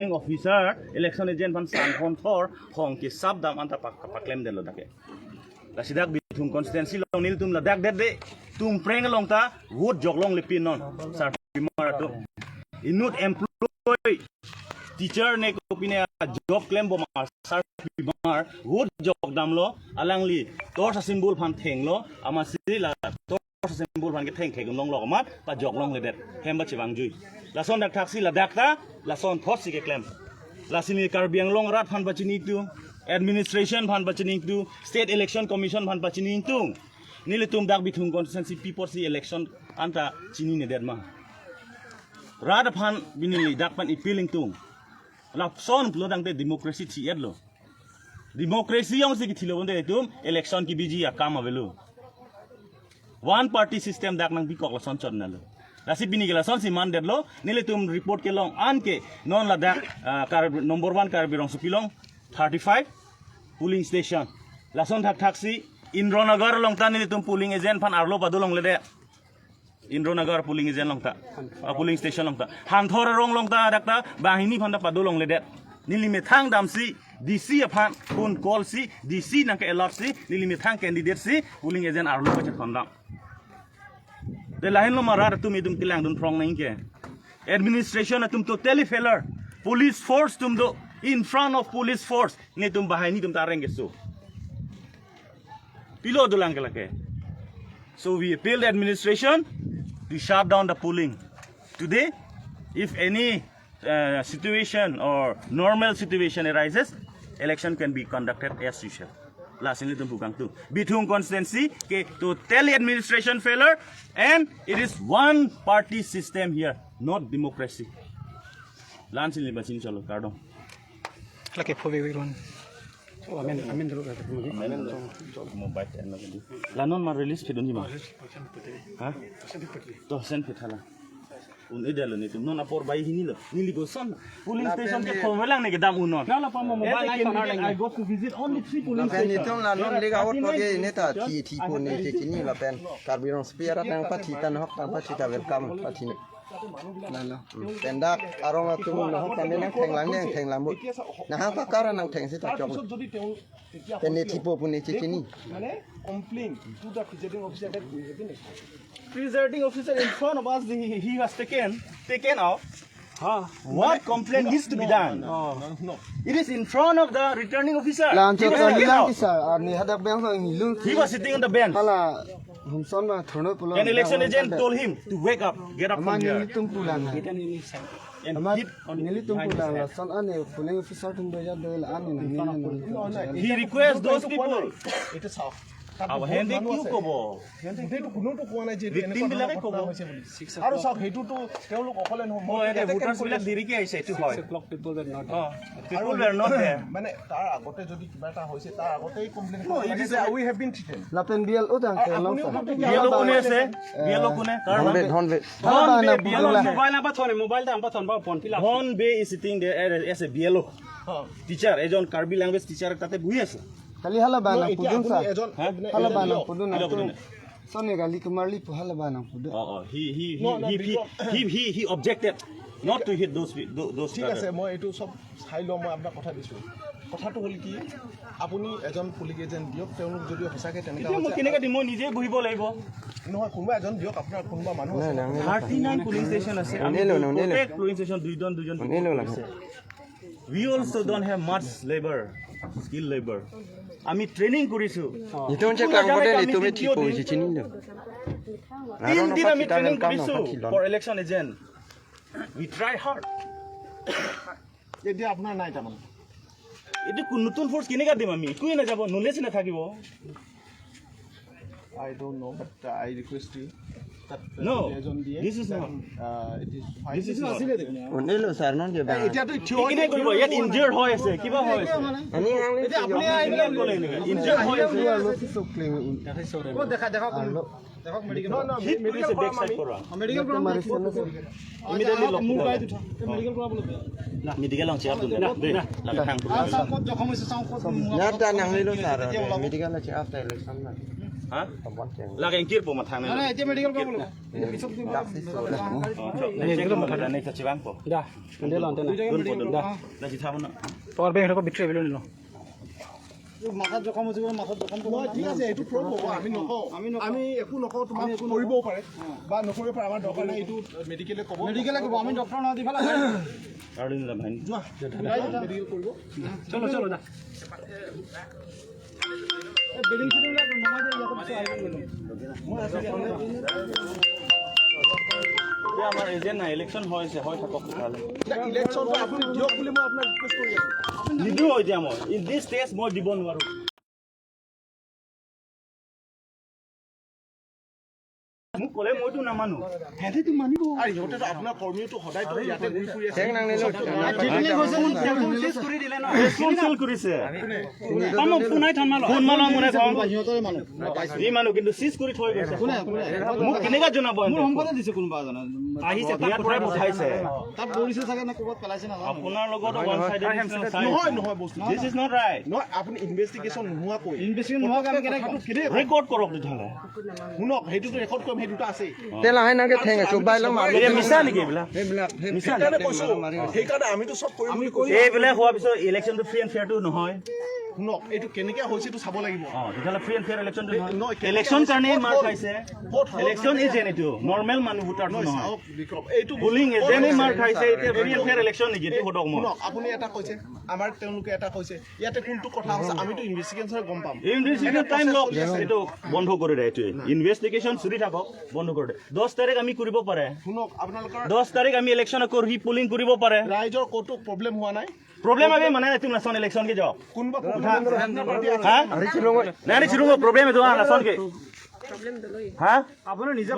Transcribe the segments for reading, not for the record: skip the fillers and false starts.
Officer election agent phan san phon thor hong ki sab dam anta pak paklem den lo dake la sidak bithung constituency long nil tum la dak det de tum preng long ta vote jok long le pin non sar pimar tu inut employ teacher ne ko pine job claim bo ma sar pimar vote jok dam lo alang li tor sa symbol phan theng lo ama si la tor sa symbol phan ke theng kheng long lo mat pa jok long le det hem ba chewang jui la son dak thak si la dak ta la son thot si ke claim la sini Karbi Anglong rat phan pa chini tu administration phan pa chini tu, State Election Commission phan pa chini tu nile tum dak bithung constituency people si election anta chini ne det ma rat phan binili dak pan ipiling tung la son plo dang te democracy thi et lo democracy yong si ki thilo bonde tum election ki biji ya kam avelu one party system dak nang bi kok la son chon na lo lasi bini gela son si man det lo nile tum report ke long an ke non la dak kar number 1 kar birong supilong 35 polling station la son thak thak si Indranagar long ta nile tum polling agent phan arlo padu long le de Indranagar polling agent long ta polling station long ta hanthor rong long ta dak ta bahini phan ta padu long le de nili me thang dam si DC phan phone call si DC nang ke alert si nili me thang candidate si polling agent arlo pa thon dam de lahin lo mara tum idum tilang dun prong nang ke administration atum totally failure. Police force tum do in front of police force ne tum bahini tum tareng ke so pilo dulang ke lake. So we appeal the administration to shut down the polling today. If any situation or normal situation arises, election can be conducted as usual. Last in tum bukang tu Bithung constituency ke totally administration failure and it is one party system here, not democracy. Lan sin ba chin chalo kardong. Laki phobe ron. Oh, amen amen dulu ka. Mobile lanon ma release phedon ni ma ha to sen phethala un edalo ni tum non apor bai hini lo nili go son polling station ke khomelang ne ke dam unon. Na la pa mo mobile nai sonar lang. I got to visit only three polling La pen ni stations. tum la non liga hot ko ge ne ta thi thi po ne che chini la pen karbirong spear tang pa thi tan hok tang pa thi ta welcome pa thi ne La la. pen dak arong tum no hok tan ne nang theng lang ne theng lang mu na ha pa kara nang theng si ta chok তাৰপিছত যদি তেওঁ তেতিয়া pen ne thi po pu ne che chini মানে complain to the presiding officer that we have been Presiding officer in front of us, he was taken out. Ha. What complaint needs to be done? No. It is in front of the returning officer. Lan He cho was ta taken lang out. ki sa ni hadak bang sa ni lung He was sitting on the bench. hala hum son ma thono pulo. An election agent told him to wake up, get up ma from ni here, tum pulang and ama hit on nili tum behind his pulang la head. son ane polling officer tum do ja do la ane na ni. He requests those people. এইটো চাওক, তাত আৰু বহুত সিহঁতে মানুহ কিয় আছে। ক'ব? গোটেইটো কোনেওতো কোৱা নাই যে এইটো Victim এনেকুৱা ধৰণৰ বিলাকে ঘটনা ক'ব। হৈছে বুলি। আৰু চাওক, সেইটোতো তেওঁলোক অকলে নহয়, মই অ, ইয়াতে voters camp কৰি বিলাক আছো। দেৰিকে আহিছে, এইটো হয়। O'clock people were not. O, people were not there. মানে তাৰ আগতে যদি কিবা এটা হৈছে, তাৰ আগতেই complain No, it is we have been threatened. La pen bial o tang ke long sa. BLO কোনে আছে? BLO কোনে? কাৰ নাম? ধন বে। ধন বে, BLO mobile নাম্বাৰ থনে, মোবাইল নাম্বাৰ থন বা ফোন ফিল। ধন বে is sitting there as a BLO teacher, এজন কাৰ্বি ল্যাঙ্গুৱেজ টিচাৰ তাতে বহি আছে। খালি hala ba na এতিয়া pudun আপুনি sa. এজন Hala ba na pudun na. Hello, pudun. Sone gali kumarli pu hala ba na pudun. O O he No, no, he objected not to hit those ঠিক আছে, মই এইটো চব চাই লওঁ, মই আপোনাক কথা দিছোঁ। কথাটো হ'ল কি, আপুনি এজন পুলিং এজেণ্ট দিয়ক। তেওঁলোক যদি সঁচাকৈ তেনেকুৱা এতিয়া মই হৈছে কেনেকৈ দিম? মই নিজে বহিব লাগিব। নহয়, কোনোবা এজন দিয়ক, আপোনাৰ কোনোবা মানুহ আছে। 39 পুলিং ষ্টেচন আছে। আমি শুনিলো, শুনিলো। প্ৰত্যেক পুলিং ষ্টেচন দুইজন দুজন। শুনিলো লাগে। We also don't have much labor, skill labor. আমি ট্ৰেইনিং কৰিছোঁ। Itu che kang bode ni tu me thi po chi chini lo. তিনদিন আমি ট্ৰেইনিং কৰিছোঁ for election agent. We try hard. এতিয়া আপোনাৰ নাই তাৰমানে? এইটো নতুন ফ'ৰ্চ কেনেকৈ দিম আমি? একোৱে নাযাব, নলেজ নাথাকিব। I don't know, but I request you তাত No, এজন দিয়ে। This is not. It is fine. This is not. শুনিলো sir non je ba. এতিয়াতো থিয় কেনেকৈ কৰিব? ইয়াত ইনজিয়ৰ্ড হৈ আছে, কিবা হৈ আছে। Ani ang ni. আপুনি আহি পেলাই ইনজিয়ৰ্ড হৈ আছে। দেখা দেখা হিট কৰিছে বেক চাইড পৰা। ইমিডিয়েটলি লগ মেডিকেল চেক আপ দে লাগে থাং। Na ta nang ni lo sir. Medical che after election na. Ha? Lagi ingkir po matang na. এতিয়া মেডিকেল কৰিব লাগিব। Da, power bank এটা বিক্ৰী আহিবলৈ নিলো। মাথাত জখম হৈছে, মাথাত জখম। ঠিক আছে, এইটো প্ৰব হ'ব, আমি নকওঁ, আমি একো নকওঁ। তোমাক কৰিবও পাৰে বা নকৰিব পাৰে, আমাৰ দৰকাৰ নাই। এইটো মেডিকেলে ক'ব, মেডিকেলে ক'ব, আমি ডক্টৰ নহয়। দিফালে যোৱা, মেডিকেল কৰিব। চলো চলো দা। বেডিং চেডিংবিলাক নমাই দিয়ে ইয়াতে, পিছত আহিব। আমাৰ এজেণ্ট নাই, ইলেকশ্যন হৈছে, হৈ থাকক তেতিয়াহ'লে। ইলেকশ্যনটো আপুনি দিয়ক বুলি মই আপোনাক ৰিকুৱেষ্ট কৰি আছোঁ। নিদিওঁ এতিয়া মই, ইন দিছ ষ্টেজ মই দিব নোৱাৰোঁ। মোক ক'লে মইতো নামানো, সিহঁতেতো মানিব। আৰু সিহঁতেতো আপোনাৰ কৰ্মীটো সদায়তো ইয়াতে ঘূৰি ফুৰি আছে। ফোন চেল কৰিছে, ফোন মালো মনে থওঁ যি মানুহ, কিন্তু চিজ কৰি থৈ গৈছে। মোক কেনেকা জনাব? দিছে কোনোবা এজনে আহিছে, ইয়াৰ পৰাই পঠাইছে। তাত পৰিছে চাগে নে ক'ৰবাত পেলাইছে নাজানো। আপোনাৰ লগত ওৱান চাইডেড। নহয় নহয়, বস্তু this is not right. নহয়, আপুনি ইনভেষ্টিগেশ্যন নোহোৱাকৈ ইনভেষ্টিগেশ্যন নোহোৱাকৈ আমি কেনেকৈ ৰেকৰ্ড কৰক তেতিয়াহ'লে। শুনক, সেইটোতো ৰেকৰ্ড কৰিম, সেই দুটা আছেই। তে লাহে নাকে ঠেং আছো বাইলং মাৰি। এতিয়া মিছা নেকি এইবিলাক? সেইবিলাক সেইকাৰণে কৈছো, সেইকাৰণে আমিতো চব কৰিম বুলি কৈছো। এইবিলাক হোৱাৰ পিছত ইলেকশ্যনটো ফ্ৰী এণ্ড ফেয়াৰটো নহয়। শুনক, এইটো কেনেকে হৈছে এইটো চাব লাগিব। অঁ, তেতিয়াহ'লে ফ্ৰী এণ্ড ফেয়াৰ ইলেকশ্যনটো নহয়, নহয়। কেনেকে ইলেকশ্যন কাৰণে ক'ত মাৰ হ'ল? খাইছে। ক'ত হ'ল? ইলেকশ্যন এজেণ্ট এইটো নৰ্মেল মানুহ ভোটাৰটো নহয়, নহয়। চাওক বিক্ৰম, এইটো পুলিং এজেণ্টে মাৰ খাইছে। এতিয়া ফ্ৰী এণ্ড ফেয়াৰ ইলেকশ্যন নেকি এইটো সোধক মোক। শুনক, আপুনি এটা কৈছে, আমাৰ তেওঁলোকে এটা কৈছে, ইয়াতে কোনটো কথা হৈছে আমিতো ইনভেষ্টিগেশ্যন গম পাম। ইনভেষ্টিগেশ্যন টাইম লওক, এইটো বন্ধ কৰি দে। এইটোৱে ইনভেষ্টিগেশ্যন চলি থাকক, বন্ধ কৰি দে। 10 তাৰিখ আমি কৰিব পাৰে। শুনক, আপোনালোকৰ 10 তাৰিখ আমি ইলেকশ্যন কৰি পুলিং কৰিব পাৰে। ৰাইজৰ ক'তো প্ৰব্লেম হোৱা নাই? প্ৰব্লেম আমি মানে তুমি নাচন ইলেকশ্যন কি যাওক কোনোবা হা নাই নাই, চিৰুং প্ৰব্লেম এইটো নাচন কি হা? আপুনি নিজে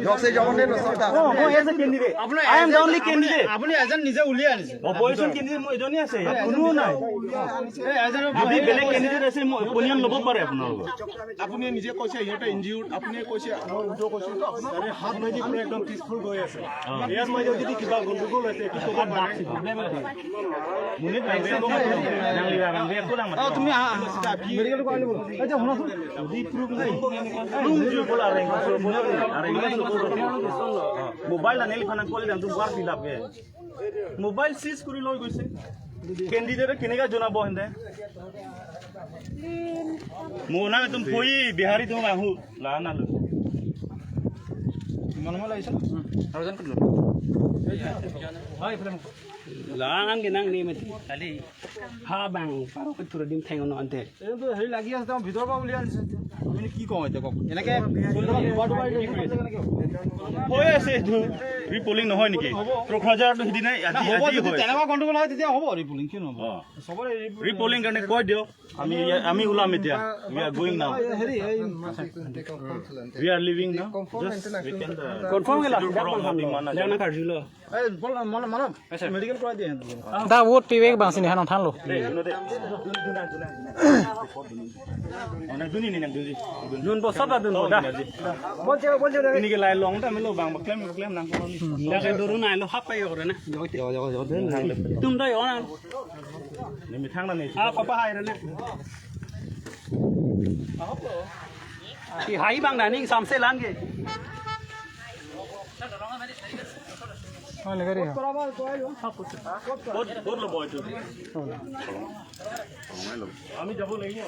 জকছে জকনে নচতা। মই as a candidate, I am the only candidate. আপুনি এজন নিজে উলিয়াই আনিছে। অপজিশ্যন কেণ্ডিডেট মই এজনেই আছে, ইয়াত কোনো নাই। এই এজনৰ যদি বেলেগ কেণ্ডিডেট আছে, মই অপিনিয়ন ল'ব পাৰে আপোনালোকৰ। আপুনি নিজে কৈছে সিহঁতে ইনজিউৰ, আপুনি কৈছে, মই উল্টো কৈছো। এইটো আপোনাৰ হাত মাৰি পুৰা একদম পিচফুল গৈ আছে। ইয়াৰ মাজত যদি কিবা গণ্ডগোল হৈছে, এইটো ক'ব পাৰে। তুমি মেডিকেল কৰাই ল'ব। এতিয়া শুনাচোন। মোবাইল আনিল ফানা কৰি দাম তোমাৰ ফিল আপ মোবাইল চিজ কৰি লৈ গৈছে। কেণ্ডিডেটে কেনেকা জনাব সিহঁতে? মোৰ নাম তুমি ফৈ বিহাৰী, তুমি আহো লা নালো। কিমান সময় লাগিছে? Lang ginang ni mati kali ha bang paro ko tura dim thengo no ante। এইটো হেৰি লাগি আছে, তেওঁ ভিতৰৰ পৰা উলিয়াই আনিছে। আমি কি কওঁ এতিয়া কওক? এনেকে চলি থকা দুবাৰ দুবাৰ হেৰি কৰি আছে। হৈ আছে এইটো ৰিপলিং নহয় নেকি? কোকৰাঝাৰটো সিদিনাই আজি হ'ব, আজি যদি হয় তেনেকুৱা গণ্ডগোল হয় তেতিয়া হ'ব ৰিপলিং, কিয় নহ'ব? চবৰে ৰিপলিং কাৰণে কৈ দিয়ক, আমি ওলাম এতিয়া। We are going now. হেৰি এই we are living now, just we can confirm gela lena karjulo। এই বল মানৱ মেডিকেল কৰাই দিয়ে। দা vote পিবেক বাংসিনি হানং থানলো। Dun bo saba dun bo da। Ini ke lai long ta melo bang claim claim nang ko da ke doru na lo hap pa yore na tum da yona ni mi thang na ni। A ko pa hai na ki hai bang na ning sam se lang ge। ক'ত ক'ত ল'ব এইটো? আমি যাব লাগিব।